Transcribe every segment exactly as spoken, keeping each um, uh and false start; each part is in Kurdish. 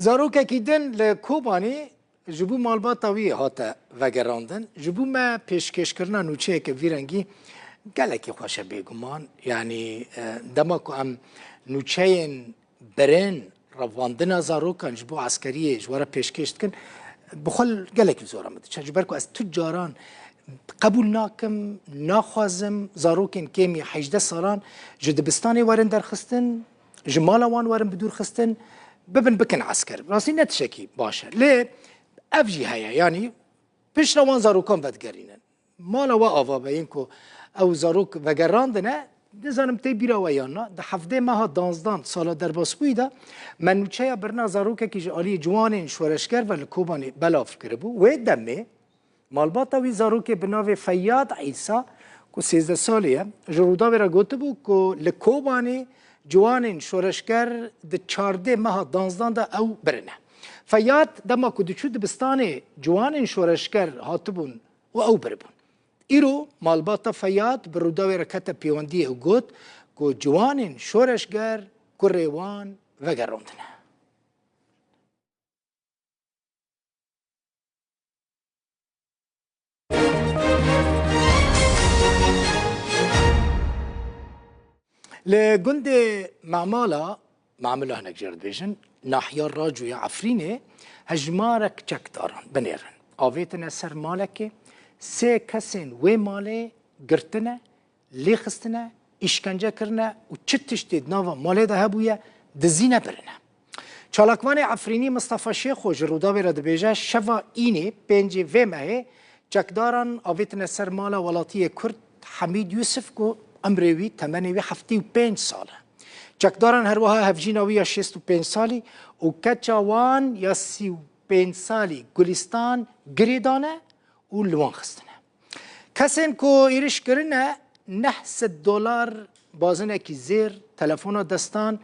Zarokekî din li Kobanê ji bo malbata wî hate vegerandin. Ji bo me pêşkêşkirina nûçeyeke vî rengî gelekî xweş e bêguman. Yanî, e, dema ku em nûçeyên birin, revandina zarokan ji bo eskeriyê ji we re pêşkêş dikin, bi xwe gelekî zora min diçe. Ji ber ku ez tu caran qebûl nakim, naxwazim zarokên kêmî hejdeh salan ji dibistanê werin derxistin, ji mala wan werin bidûrxistin, bibin bikin esker. Rastî ne tiştekî baş e. Lê ev jî heye, yanî piştre wan zarokan vedigerînin. Mala we ava be, yên ku ew zarok vegerandine, nizanim tê bîra we yan na, di hevdê meha danzdan sala derbasbûyî de me nûçeya birina zarokekî ji aliyê ciwanên şoreşger ve li Kobanê belav kiribû. Wê demê malbata wî zarokê bi navê Feyyad Îsa, ku sêzdeh salî ye, ji Rûdawê re gotibû ku li Kobanê ciwanên şoreşger di çardê meha danzdan de ew birine. Feyyad dema ku diçû dibistanê ciwanên şoreşger hatibûn û ew biribûn. Îro malbata Feyyad bi Rûdawê re kete pêwendiyê û got ku ciwanên şoreşger kurê wan vegerandine. Li gundê Memala, Mamila hinek jê re dibêjin, nahiya Raco ya Efrînê, hejmarek çekdaran binêrin avêtine ser malekê, sê kesên wê malê girtine, lê xistine, îşkence kirine û çi tiştê di nava malê de hebûye, dizîne, birine. Çalakvanê Efrînî Mistefa Şêxo ji Rûdawê re dibêje, şeva înê pêncê vê mehê çekdaran avêtine ser mala welatiyê Kurd Hemîd Yusuf ku emrê wî, temenê wî heftê û pênc sal e. Çekdaran her wiha hevjîna wî ya şêst û pênc salî û keça wan ya sî û pênc salî Gulistan girê dane û li wan xistine. Kesên ku êriş kirine neh sed dolar bazinekî zêr, telefona destan,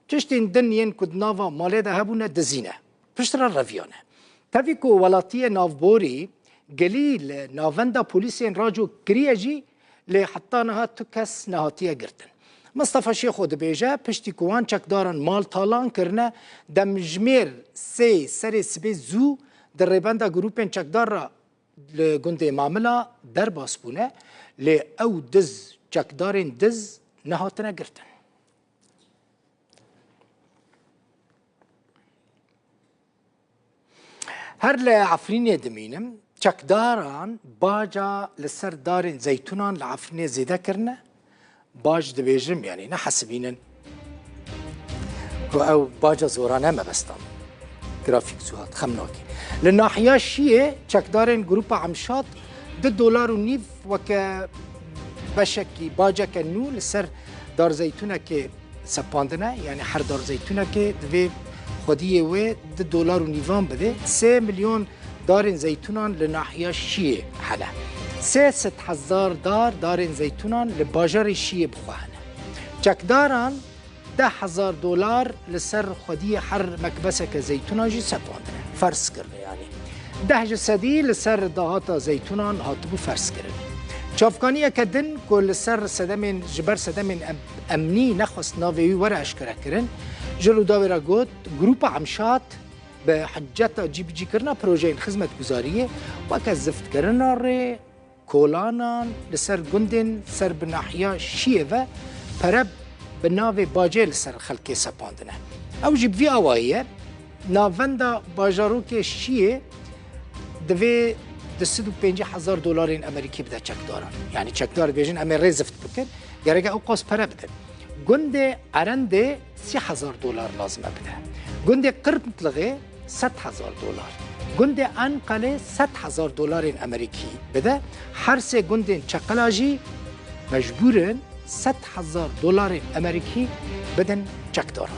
tiştên din yên ku di nava malê de hebûne dizîne. Piştre reviyane. Tevî ku welatiyê navborî gilî li navenda polîsên Raco kiriye jî, lê heta niha tu kes nehatiye girtin. Mistefa Şêxo dibêje, piştî ku wan çekdaran mal talan kirine, demjimêr sê serê sibê zû di rêbenda grûpên çekdar re li gundê Mamila derbas bûne, lê ew diz, çekdarên diz nehatine girtin. Her li Efrînê dimînim, çekdaran baca li ser darên zeytûnan li Efrînê zêde kirine. Bac dibêjim, yanî nehesibînin ku ew baca zorane mebestan. Grafîk zû hat, xem nake. Li nahiya Şiyê çekdarên Grupa Emşat du dolar û nîv weke beşekî baceke nû li ser dar zeytûnekê sepandine, yanî her dar zeytûnekê divê xwediyê wê du dolar û nîvan bide. Sê milyon darên zeytûnan li nahiya Şiyê hene. Sê sed hezar dar darên zeytûnan li bajarê Şiyê bi xwe hene. Çekdaran deh hezar dolar li ser xwediyê her mekbeseke zeytûnan jî sepandine. Ferz kirine yanî. Deh ji sedî li ser dahata zeytûnan hatibû ferz kirin. Çavkaniyeke din ku li ser sedemên, ji ber sedemên em-, emnî nexwest navê wî were eşkerekirin, ji Rûdawê re got, Grupa Emşat bi hiceta cîbicîkirina projeyên xizmetguzariyê weke ziftkirina rê, kolanan li ser gundên ser bi nahiya Şiyê ve pere bi navê bacê li ser xelkê sepandine. Ew jî bi vî awayî ye, navenda bajarokê Şiyê divê du sed û pêncî hezar dolarên Amerîkî bide çekdaran. Yanî çekdar dibêjin, em ê rê zift bikin, gerek e ew qas pere bidin. Gundê Erendê sî hezar dolar lazim e bide. Gundê Qirmtlixê sed hezar dolar. Gundê Enqelê sed hezar dolarên Amerîkî bide. Her sê gundên Çeqila jî mecbûr in sed hezar dolarên Amerîkî bidin çekdaran.